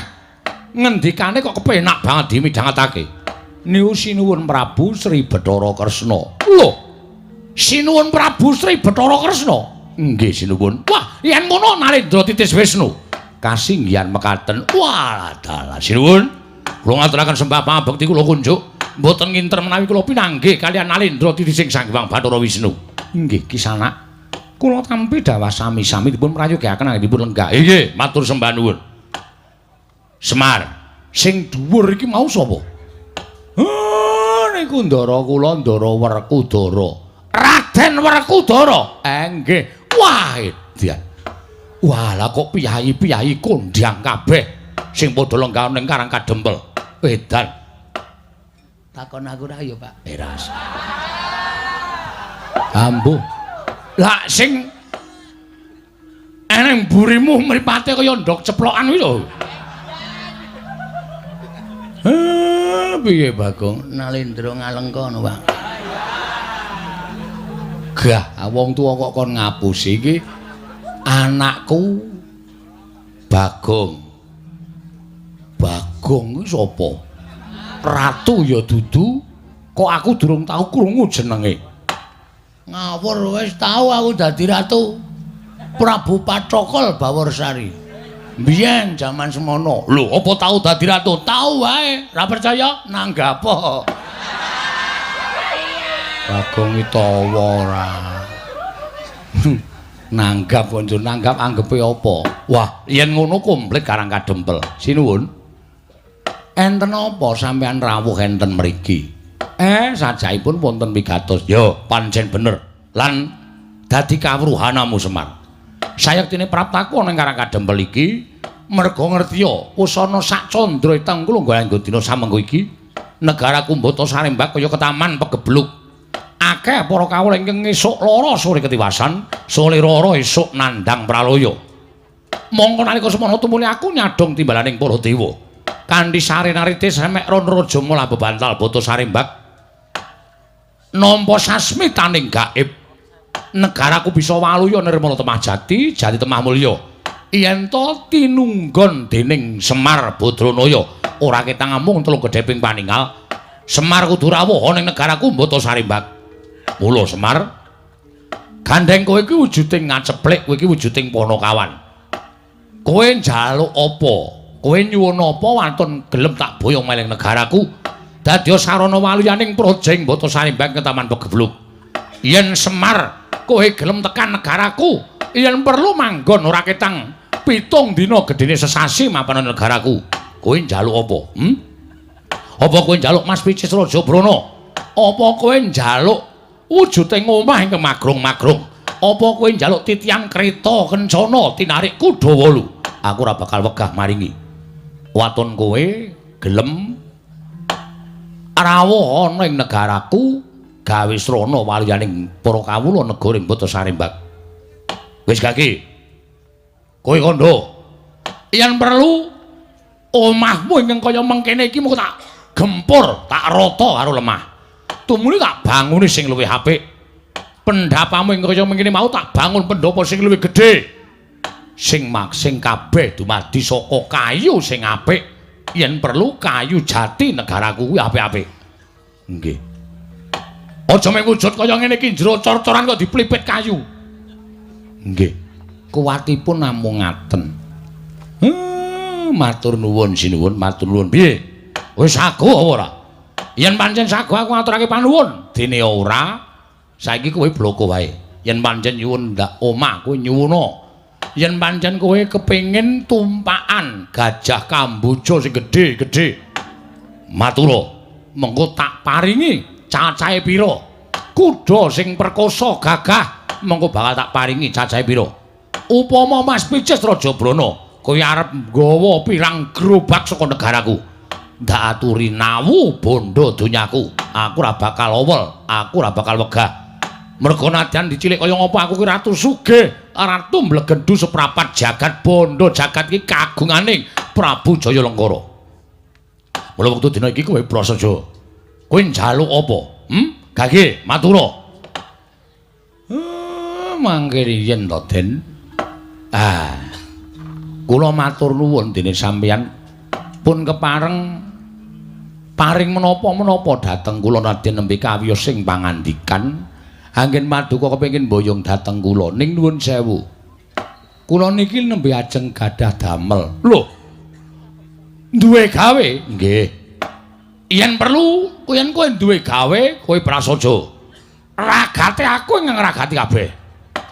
Ngendikane kok kepenak banget dimidhangetake. Niku sinuwun Prabu Sri Bathara Kresna. Lho. Sinuwun Prabu Sri Bathara Kresna. Nggih sinuwun. Wah, yen ngono Nalindra titis Wisnu. Kasinggihan mekaten. Wah, dalah sinuwun. Kula ngaturaken sembah pangabekti kula kunjuk. Mboten nginter menawi kula pinanggih kaliyan Nalindra titising Sang Hyang Bathara Wisnu. Nggih, kisanak. Kula tampi dawah sami-sami dipun prayogaken anggenipun lenggah. Inggih, matur sembah nuwun. Semar, sing dhuwur iki mau sapa? Niku ndara kula Ndara Werkudara. Raden Werkudara. Nggih. Wah, edan. Wah, lah kok piyayi-piyayi kondhang kabeh sing padha lenggah ning Karang Kadempel. Edan. Takon aku ra ya, Pak. Ras. Ambuh. Lah sing eneng mburimu mripate kaya ndok ceplokan kuwi lho. Piye Bagong? Nalindra ngalengka no, Pak. Gah, wong tuwa kok kon ngapusi iki anakku Bagong. Bagong kuwi sapa? Ratu ya dudu, kok aku durung tau krungu jenenge. Ngawur wis tau aku dadi ratu. Prabu Pathokol Baworsari. Biyen jaman semono. Lho, apa tau dadi ratu? Tau wae. Ra percaya nanggap. Bagong iki tawa ora. Nanggap kok njur nanggap anggepe apa? Wah, yen ngono komplit Karang Kadempel. Sinuwun. Enten apa sampean rawuh enten mriki? Sajaipun wonten pigatos. Ya, pancen bener. Lan dadi kawruhanamu Semar. Sayektine praptaku ana ing Karang Kadempel iki Merga ngertiya wis ana sak candra tengku lungguh dina samengko iki negaraku Mbata Sarembak kaya ketaman pegebluk. Akeh para kawula ingkang esuk lara sore ketiwasan, sore lara esuk nandhang pralaya. Mongko nalika semana tumuli aku nyadhong timbalaning para dewa. Kanthi sarenarite semek ron raja mula bebantal Bata Sarembak nampa sasmitaning gaib. Negaraku bisa waluya nirmala temah jati, jati temah mulya. Yen to tinunggon dening Semar Badranaya, ora ketang amung telung gedheping paningal. Semar kudu rawuh ana ing negaraku Mbata Sarembak. Mula Semar, gandheng kowe iki wujuding ngaceplik, kowe iki wujuding panakawan. Kowe njaluk apa? Kowe nyuwun apa wantun gelem tak boyong meling negaraku? Dadi sarana waluyaning praja ing Mbata Sarembak ketaman pegebluk. Yen Semar kowe gelem tekan negaraku, yen perlu manggon ora ketang 7 dina gedene sesasi mapan negaraku. Kowe njaluk apa? Apa kowe njaluk Mas Picis Raja Brana? Apa kowe njaluk wujuding omah ingkang magrong-magrong? Apa kowe njaluk titiang kreta kencana tinarik kuda 8? Aku ora bakal wegah maringi. Waton kowe gelem rawuh ana ing negaraku gawe srana waluyaning para kawula negara ing Mbata Sarembak. Wis gage. Kowe kandha, yen perlu omahmu ingkang kaya mengkene iki mung tak gempur, tak rata karo lemah. Tumuli tak banguni sing luwih apik. Pendhapamu ingkang kaya mengkene mau tak bangun pendhapa sing luwih gedhe. Sing maksing kabeh dumadi saka kayu sing apik. Yen perlu kayu jati negaraku kuwi apik-apik. Nggih. Aja mung wujud kaya ngene iki jero cor-coran kok diplipit kayu. Nggih. Kuwatipun namung ngaten. Matur nuwun sinuwun, matur nuwun. Piye? Wis sago apa ora? Yen pancen sago aku ngaturake panuwun. Dene ora, saiki kowe bloko wae. Yen pancen nyuwun ndak omah kowe nyuwuna. Yen pancen kowe kepengin tumpakan gajah kamboja sing gedhe-gedhe, matura, mengko tak paringi cacahe pira. Kuda sing perkosa gagah mengko bakal tak paringi cacahe pira. Upama Mas Picis Raja Brana kowe arep nggawa pirang gerobak saka negaraku, ndak aturi nawu bondo donyaku. Aku ora bakal owel, aku ora bakal wegah. Merga nadyan dicilik kaya ngapa aku ki ratu sugih, ratu mblegendu seprapat jagat bondo jagat iki kagungane Prabu Jaya Lengkara. Mula wektu dina iki kowe prasaja. Kowe njaluk apa? Gage matura. Mangke riyen to, Den. Ah. Kula matur nuwun dene sampeyan pun kepareng paring menapa-menapa dhateng kula nadyan nembe kawiyos sing pangandikan. Anggen paduka kepengin mboyong dhateng kula ning nuwun sewu. Kula niki nembe ajeng gadah damel. Lho. Duwe gawe? Nggih. Yen perlu yen kowe duwe gawe, kowe prasaja. Ragate aku ingkang ngragati kabeh.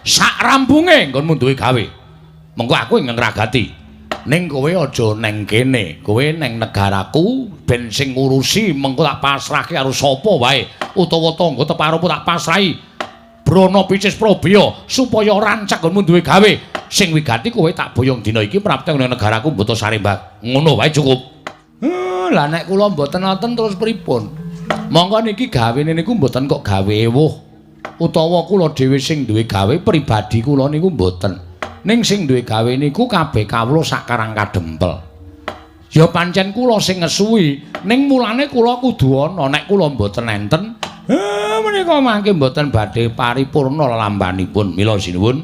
Sak rampunge nggonmu duwe gawe. Mengko aku ingkang ngragati. Ning kowe aja neng kene, kowe neng negaraku ben sing ngurusi mengko tak pasrahke karo sapa wae utawa tangga teparupu tak pasrahi Brana Picis Probaya supaya rancak nggonmu duwe gawe. Sing wigati kowe tak boyong dina iki prapta nang negaraku Mbata Sarembak. Ngono wae cukup. Lah nek kula mboten wonten terus pripun? Mongko niki gawene niku mboten kok gawe ewuh utawa kula dhewe sing duwe gawe pribadi kula niku mboten. Ning sing duwe gawe niku kabeh kawula sak Karang Kadempel. Ya pancen kula sing ngesuwi, ning mulane kula kudu ana. Nek kula mboten enten, menika mangke mboten badhe paripurna lelampanipun. Mila sinuwun,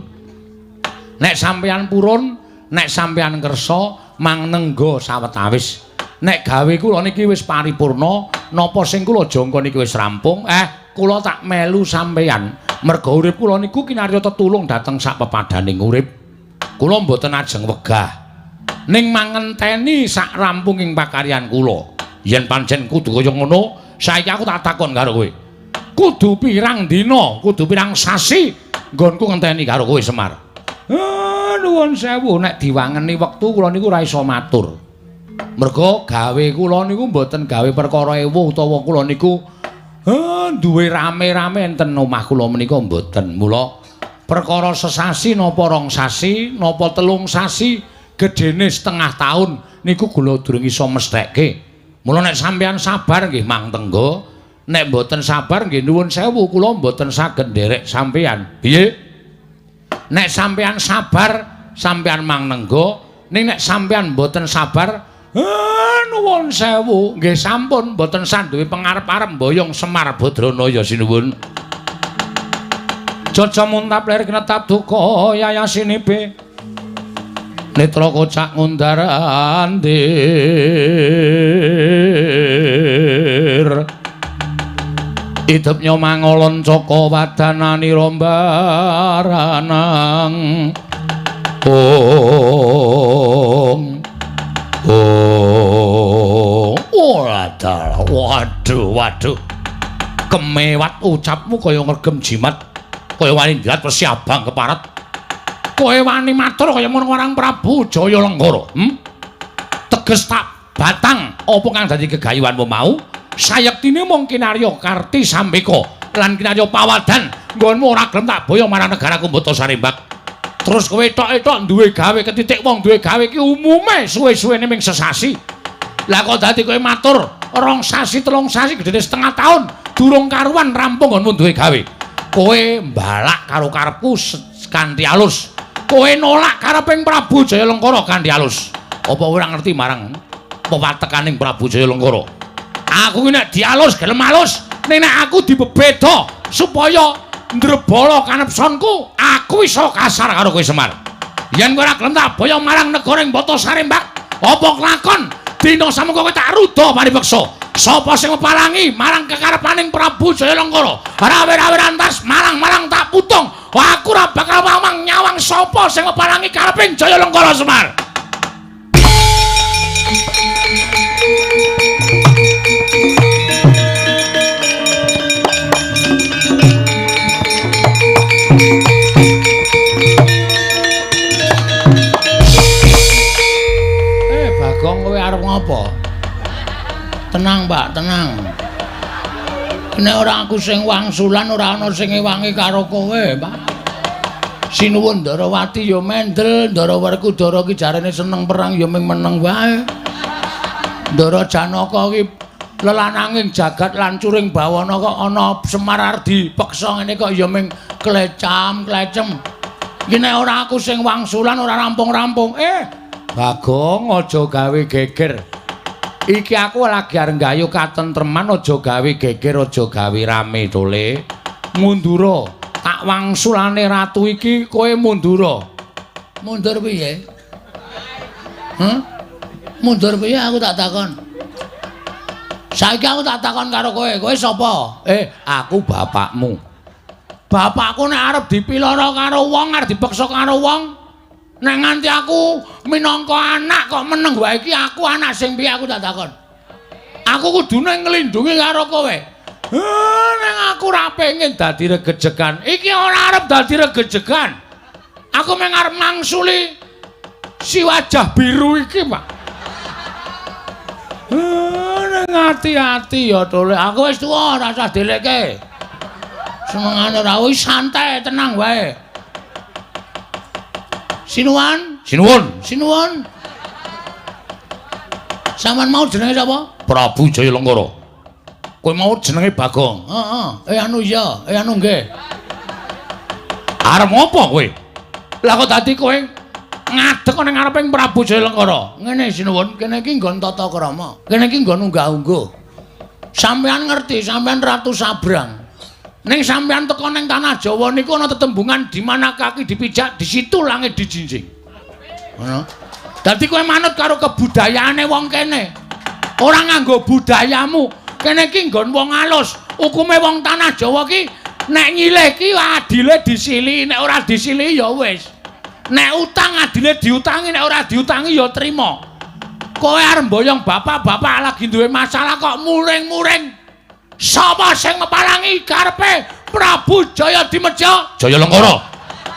nek sampeyan purun, nek sampeyan kersa mangnengga sawetawis. Nek gawe kula niki wis paripurna, napa sing kula jangka niki wis rampung, kula tak melu sampeyan. Merga urip kula niku kinarya tetulung dhateng sak pepadaning urip. Kula mboten ajeng wegah. Ning mangenteni sak rampunging pakaryan kula. Yen pancen kudu kaya ngono, saiki aku tak takon karo kowe. Kudu pirang dina, kudu pirang sasi nggonku ngenteni karo kowe Semar. Nuwun sewu, nek diwangeni wektu kula niku ora iso matur. Merga gawe kula niku mboten gawe perkara ewuh utawa kula niku duwe rame-rame enten omah kula menika mboten. Mula perkara sesasi napa rong sasi, napa telung sasi, gedene setengah tahun niku kula durung iso mestheke. Mula nek sampeyan sabar nggih Mang Tenggo, nek mboten sabar nggih nuwun sewu kula mboten saged nderek sampeyan. Piye? Nek sampeyan sabar, sampeyan Mang Nenggo, ning nek sampeyan mboten sabar, nuwun sewu nggih sampun mboten sanduwe pengarep-arep mboyong Semar Badranaya sinuwun. Jaja muntap lir knetap duka yayasinibe netra kocak ngundar andir idep nyomangolon caka wadanani rombaranang ong ong wadah waduh waduh kemewat ucapmu kaya ngregem jimat kaya wani njelat wesi abang keparat. Kowe wani matur kaya ngono marang Prabu Jaya Lenggara. Teges tak batang apa kang dadi gegayuhanmu mau? Sayektine mung kinarya Karti Sambeka lan kinarya Pawadan nggonmu ora gelem tak boyong marang negaraku Mbata Sarimbak. Terus kowe etok-etok duwe gawe ketitik wong duwe gawe iki umume suwe-suwene ming sesasi. Lah kok dadi kowe matur 2 sasi 3 sasi gedene setengah tahun durung karuan rampung nggonmu duwe gawe. Kowe mbalak karo karepku kanthi alus. Kowe nolak kareping Prabu Jaya Lengkara kanthi alus. Apa ora ngerti marang pewatekaning Prabu Jaya Lengkara? Aku ki nek dialus gelem alus, ning nek aku dibebeda supaya ndrebala kanepsonku, aku iso kasar karo kowe Semar. Yen kowe ora gelem tak boyong marang negara ing Mbata Sarimbak, apa kelakon dina samengko kowe tak ruda paripeksa. Sapa sing mepalangi marang kekarepaning Prabu Jaya Lengkara? Rawe-rawe rantas malang-malang tak putung. Aku ora bakal wawang nyawang sapa sing mepalangi kareping Jaya Lengkara Semar. Bagong kowe arep ngopo? Tenang, Pak, tenang. Nek ora aku sing wangsulan ora ana sing ngewangi karo kowe, Pak. Sinuwun Ndarawati ya mendel, Ndara Werkudara ki jarene seneng perang ya ming meneng wae. Ndara Janaka ki lelananging jagat lancuring bawana kok ana Semar arep dipeksa ngene kok ya ming klecam-klecem. Iki nek ora aku sing wangsulan ora rampung-rampung. Bagong aja gawe geger. Iki aku lagi arep nggayuh katentreman aja gawe geger, aja gawe rame tole. Mundura, tak wangsulane ratu iki kowe mundura. Mundur piye? Hah? Mundur piye aku tak takon. Saiki aku tak takon karo kowe, kowe sapa? Aku bapakmu. Bapakku nek arep dipiloro karo wong, arep dipeksa karo wong, nek nganti aku minangka anak kok meneng wae iki aku anak sing piye aku tak takon. Aku kudune nglindungi karo kowe. Nek aku ora pengen dadi regejegan. Iki ora arep dadi regejegan. Aku mung arep mangsuli si wajah biru iki, Pak. Ning ati-ati ya tole. Aku wis tuwa ora usah dilekke. Senengane ora wis santai tenang wae. Sinuwun, sinuwun, sinuwun. Sampeyan mau jenenge sapa? Prabu Jaya Lengkara. Kowe mau jenenge Bagong. Heeh. Anu iya, anu nggih. Arep ngopo kowe? Lah kok dadi kowe ngadeg ning ngareping Prabu Jaya Lengkara? Ngene sinuwun, kene iki nggon tata krama. Kene iki nggon unggah-ungguh. Sampeyan ngerti, sampeyan Ratu Sabrang. Ning sampeyan teko ning tanah Jawa niku ana tetembungan di mana kaki dipijak, di situ langit dijinjing. Ngono. Dadi kowe manut karo kebudayaane wong kene. Ora nganggo budayamu. Kene iki nggon wong alus. Hukume wong tanah Jawa ki nek nyilih ki adile disilihi, nek ora disilihi ya wis. Nek utang adile diutangi, nek ora diutangi ya trima. Kowe arep mboyong bapak-bapak lagi duwe masalah kok muring-muring. Sapa sing mepalangi karepe Prabu Jaya Dimedya? Jaya Lengkara.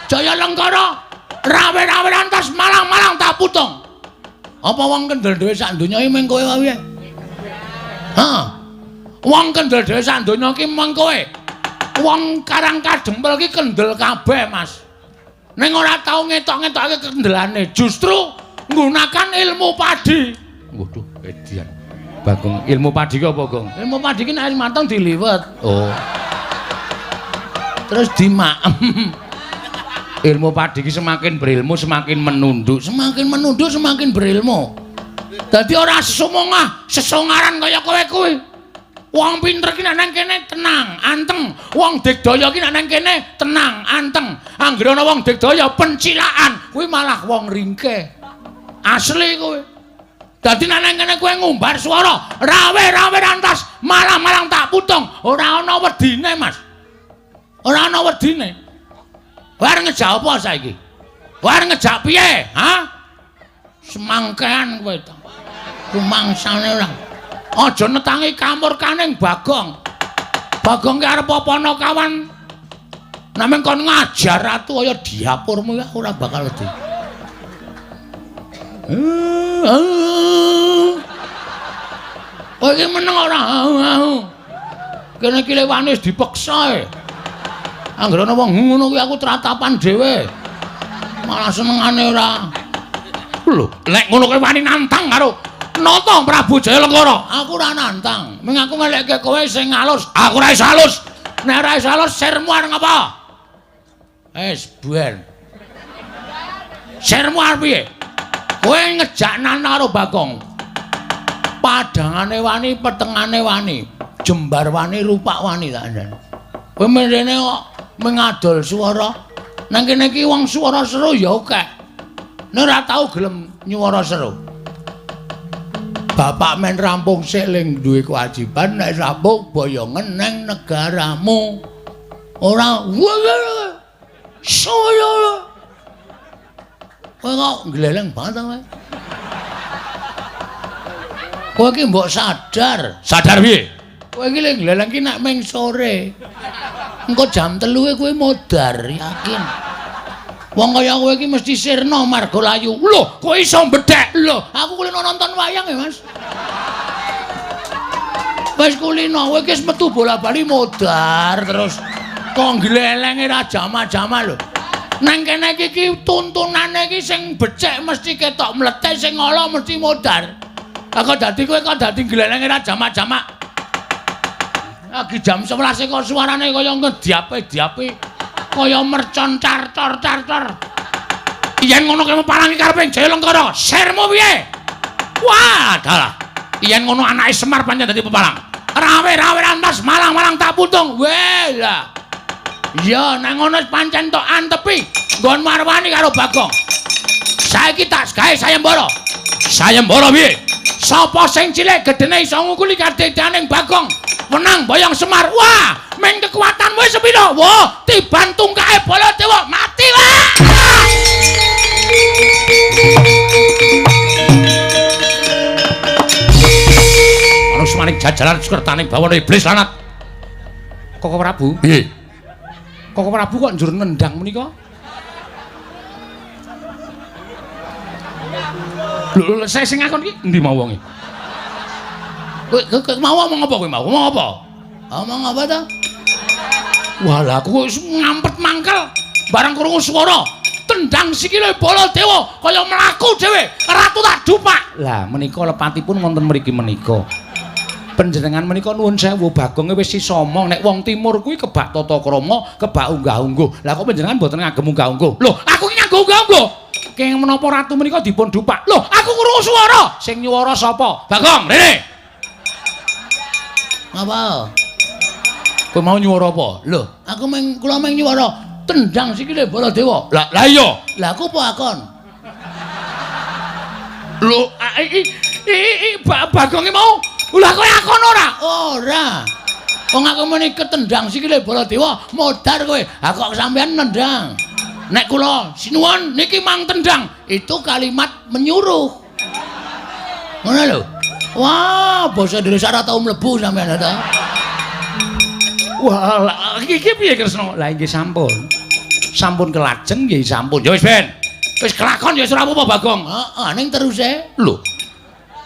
Jaya Lengkara. Rawe-rawe lantas malang-malang tak putung. Apa wong kendel dhewe sak donya iki mung kowe wae? Hah. Wong kendel dhewe sak donya iki mung kowe. Wong Karang Kadempel iki kendel kabeh, Mas. Ning ora tau ngetok-ngetokake kendelane. Justru Nggunakan ilmu padi. Waduh, edian. Bagong, ilmu padi ki apa, Gong? Ilmu padi ki nek wis mateng diliwet. Oh. Terus dimaem. Ilmu padi ki semakin berilmu semakin menunduk, semakin menunduk semakin berilmu. Dadi ora sesumongah, sesongaran kaya kowe kuwi. Wong pinter ki nek nang kene tenang, anteng. Wong digdaya ki nek nang kene tenang, anteng. Anggere ana wong digdaya pencilaan, kuwi malah wong ringkeh. Asli kowe. Dadi nek nang kene kowe ngumbar swara, rawe-rawe rantas, malang-malang tak putung, ora ana wedine, Mas. Ora ana wedine. Kowe arep ngejak apa saiki? Kowe arep ngejak piye, ha? Semangkean kowe ta. Rumangsane ora. Aja netangi kamurkaning Bagong. Bagong ki arep apa ana kawan? Namung kon ngajar ratu kaya diapurmu ya ora bakal wedi. Kowe iki meneng ora? Kene iki lewane wis dipeksa e. Anggere ana wong ngono kuwi aku tratapan dhewe. Malah senengane ora. Lho, nek ngono kowe wani nantang karo Nata Prabu Jaya Lengkara. Aku ora nantang. Ming aku ngelekke kowe sing alus. Aku ora iso alus. Nek ora iso alus sirmu arep ngapa? Wis ben. Sirmu arep piye? Kowe ngejak nantang karo Bagong. Padhangane wani, petengane wani, jembar wani, rupak wani tak andhani. Kowe mrene kok mengadol swara. Nang kene iki wong swara seru ya akeh. Nek ora tau gelem nyuwara seru. Bapak men rampung sik ling duwe kewajiban nek rampung boyongen nang negaramu. Ora saya. Kowe kok gleleng banget kowe. Kowe iki mbok sadar. Sadar piye? Kowe iki lek gleleng ki nek ming sore. Engko jam 3 kowe modar, yakin. Wong kaya kowe iki mesti sirna marga layu. Lho, kowe iso mbedhek? Lho, aku kulino nonton wayang ya, Mas. Wis kulino, kowe iki wis metu bola-bali modar terus kok glelenge ra jama-jama lho. Nang kene iki tuntunane iki sing becik mesti ketok mlethek, sing ala mesti modar. Lah kok dadi kowe kok dadi glelenge ra jama-jama. Lagi jam 11 kok suarane kaya ngediape-diape. Kaya mercon cartor-cartor. Yen ngono kowe palangi karepe Jaya Lengkara, sirmu piye? Wah, dalah. Yen ngono anake Semar pancen dadi pepalang. Rawe-rawe rantas, malang-malang tak putung. Weh lah. Iya, nek ngono pancen tok antepi nggon marwani karo Bagong. Saiki tak gawe sayembara. Sayembara piye? Sapa sing cilik gedene iso ngukuli kadedaning Bagong? Menang boyong Semar. Wah, ming kekuatanmu wis sepiro? Wah, tiban tungkake Baladewa mati wah. Manus maning jajaran sukertaning bawana iblis lanat. Koko Prabu? Piye? Koko Prabu kok njur nendang menika? Lho, saya sing ngakon iki endi mau wonge? Kowe mau omong apa kowe mau? Omong apa? Omong apa ta? Wah, lah aku wis ngampet mangkel bareng krungu swara tendang sikile Baladewa kaya mlaku dhewe, ratu tak dupak. Lah menika lepatipun wonten mriki menika. Panjenengan menika nuwun sewu, Bagonge wis iso omong nek wong timur kuwi kebak tata krama, kebak unggah-ungguh. Lah kok panjenengan mboten ngagem unggah-ungguh? Lho, aku ki nganggo unggah-ungguh. Kenging menapa ratu menika dipun dupak? Lho, aku krungu swara. Sing nyuwara sapa? Bagong, rene. Apa? Kowe mau nyuwara apa? Lho, aku meng kula meng nyuwara tendang sikile Baladewa. Lah, lah iya. Lah aku apa akon? Lho, iki Bagonge mau. Lah kowe akon ora? Ora. Wong aku muni ketendang sikile Baladewa, modar kowe. Ha kok sampean nendang? Nek kula sinuwun niki mang tendang, itu kalimat menyuruh. Ngono lho. Wah, basa Indonesia ora tau mlebu sampean ta. Wah, lah iki piye Kresna? Lah nggih sampun. Sampun kelajeng nggih sampun. Ya wis ben. Wis kelakon ya wis ora apa-apa Bagong. Heeh, ning teruse. Lho.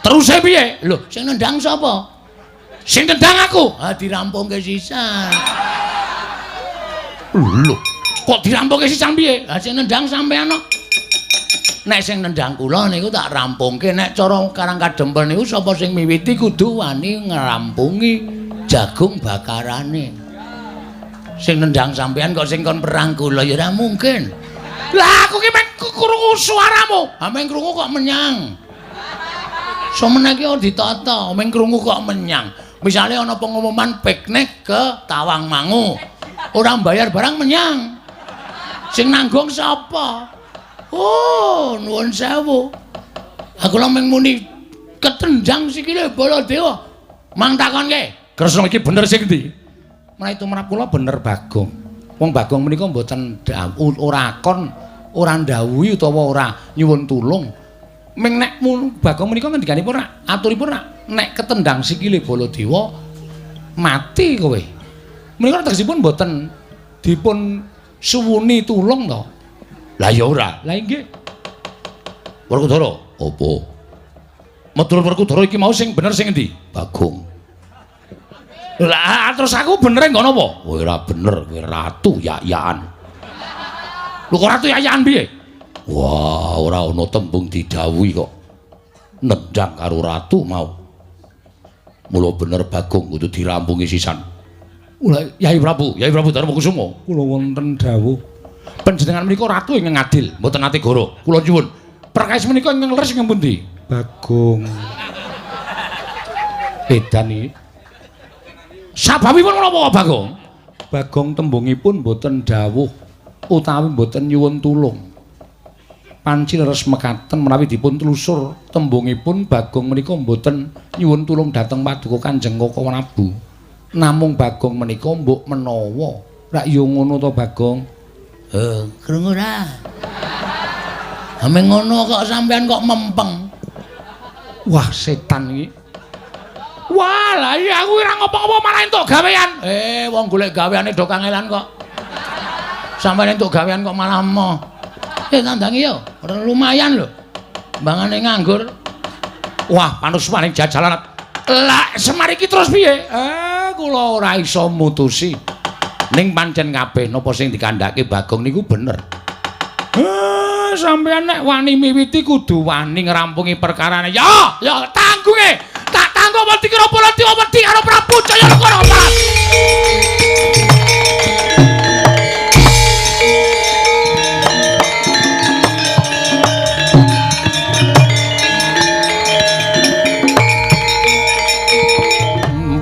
Teruse piye? Lho, sing nendang sapa? Sing nendang aku. Ha dirampungke sisan. Lho, kok dirampungke sisan piye? Lah sing nendang sampean kok. Nek sing nendang kula niku tak rampungke. Nek cara Karang Kadempel niku sapa sing miwiti kudu wani ngrampungi jagung bakarane. Sing nendang sampean kok sing kon perang kula ya ora mungkin. Lah aku ki meng krungu suaramu. Ha meng krungu kok menyang. Somene iki ora ditata, meng krungu kok menyang. Misale ana pengumuman piknik ke Tawangmangu. Ora mbayar barang menyang. Sing nanggung sapa? Oh, nuwun sewu. Aku lha mung muni ketendang sikile Baladewa. Mang takonke, Kresna iki bener sing endi? Menawi tumrap kula bener Bagong. Wong Bagong menika mboten ora kon, ora ndhawuhi utawa ora nyuwun tulung. Ming nek Bagong menika ngendikanipun rak aturipun rak nek ketendang sikile Baladewa mati kowe. Menika tegesipun mboten dipun suwuni tulung to. Lah ya ora. Lah inggih. Werkudara, apa? Meturut Werkudara iki mau sing bener sing endi? Bagong. Lah terus aku benere nggo napa? Kowe ora bener, kowe ratu yak-yakan. Lho kok ratu yak-yakan piye? Wah, ora ana tembung didhawuhi kok. Nendang karo ratu mau. Mula bener Bagong kudu dirampungi sisan. Lah Yai Prabu, Yai Prabu Darmakusuma, kula wonten dawuh. Panjenengan menika ratu ingkang adil, mboten nate goro. Kula nyuwun. Perkawis menika ingkang leres ingkang pundi? Bagong. Edan iki. Sababipun menapa Bagong? Bagong tembungipun mboten dawuh utawi mboten nyuwun tulung. Panci leres mekaten menawi dipun telusur tembungipun Bagong menika mboten nyuwun tulung dhateng Paduka Kanjeng Koko Prabu. Namung Bagong menika mbok menawa. Rak yo ngono to Bagong? Krungu ora? Ame ngono kok sampean kok mempeng. Wah, setan iki. Wah, lah iya aku ora ngopo-ngopo malah entuk gawean. Wong golek gaweane do kangelan kok. Sampeyan entuk gawean kok malah emoh. Tandangi yo, lumayan lho. Mbangane nganggur. Wah, panuswaning jajalan. Lah, Semar iki terus piye? Kula ora iso mutusi. Ning pancen kabeh napa sing dikandhake Bagong niku bener. Sampeyan nek wani miwiti kudu wani ngrampungi perkarane. Ya, ya tanggunge. Tak tanggung wedi karo Baladewa wedi karo Prabu Jayalengkara.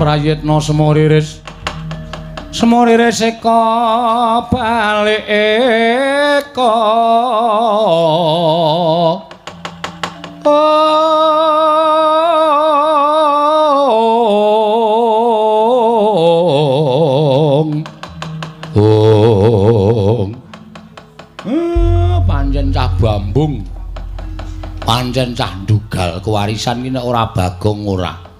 Prayitna semoriris. Semoriris eka balik eka. Ong. Ong. Pancen cah bambung. Pancen cah ndugal kewarisan iki nek ora Bagong ora.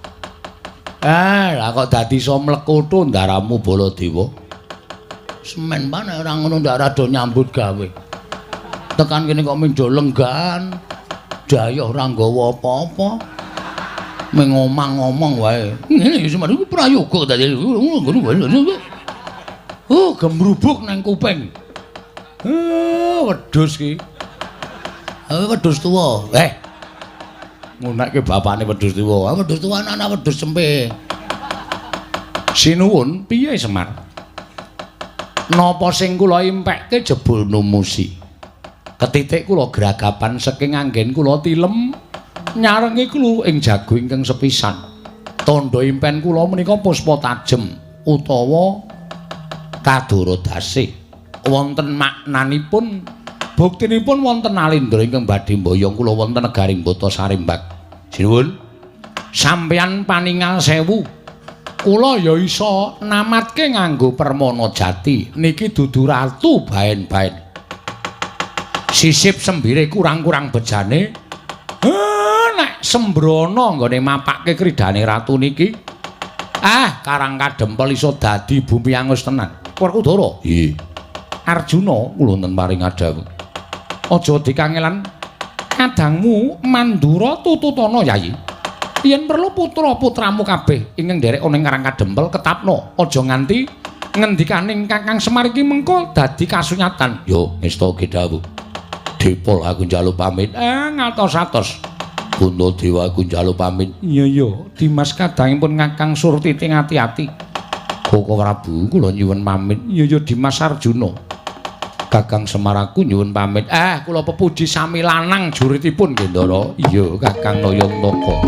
Lah kok dadi iso mlekutu ndaramu Baladewa. Semen pa nek ora ngono ndak rada nyambut gawe. Tekan kene kok mendo lenggan. Dayoh ora nggawa apa-apa. Meng ngomong-ngomong wae. Ngene iki Semar iku prayoga dadi ngono. Oh, gemrubuk nang kuping. Wedhus ki. Wedhus tuwa. Ngunekke bapakne wedhus tuwa. Wedhus tuwa anak wedhus cempe. Sinuwun piye Semar? Napa sing kula impekke jebul numusi? Ketitik kula gragapan saking anggen kula tilem nyarengi kula ing jago ingkang sepisan. Tandha impen kula menika puspa tajem utawa kadara dasih. Wonten maknanipun buktinipun wonten alindra ingkang badhe mboyong kula wonten negaring Bata Sarimbak. Sinuwun, sampeyan paningal sewu. Kula ya iso namatke nganggo permana jati. Niki dudu ratu baen-baen. Sisip sembire kurang-kurang bejane. Nek sembrono nggone mapake kridane ratu niki. Karang Kadempel iso dadi bumi angus tenan. Werkudara. Nggih. Arjuna kula wonten paring adhawuh. Aja dikangelan kadangmu Mandura tututana Yayi. Yen perlu putra-putramu kabeh ingkang nderek ana ing Karang Kadempel ketapno, aja nganti ngendikaning Kakang Semar iki mengko dadi kasunyatan. Yo ngestake dawuh. Dipol aku njaluk pamit. Ngatos-atos. Puntadewa aku njaluk pamit. Iya iya, Dimas kadangipun Kakang Surtiti ati-ati. Koko Prabu kula nyuwun pamit. Iya iya Dimas Arjuna. Kakang Semar aku nyuwun pamit. Kula pepuji sami lanang juritipun Gendara. Iya Kakang Nayantaka.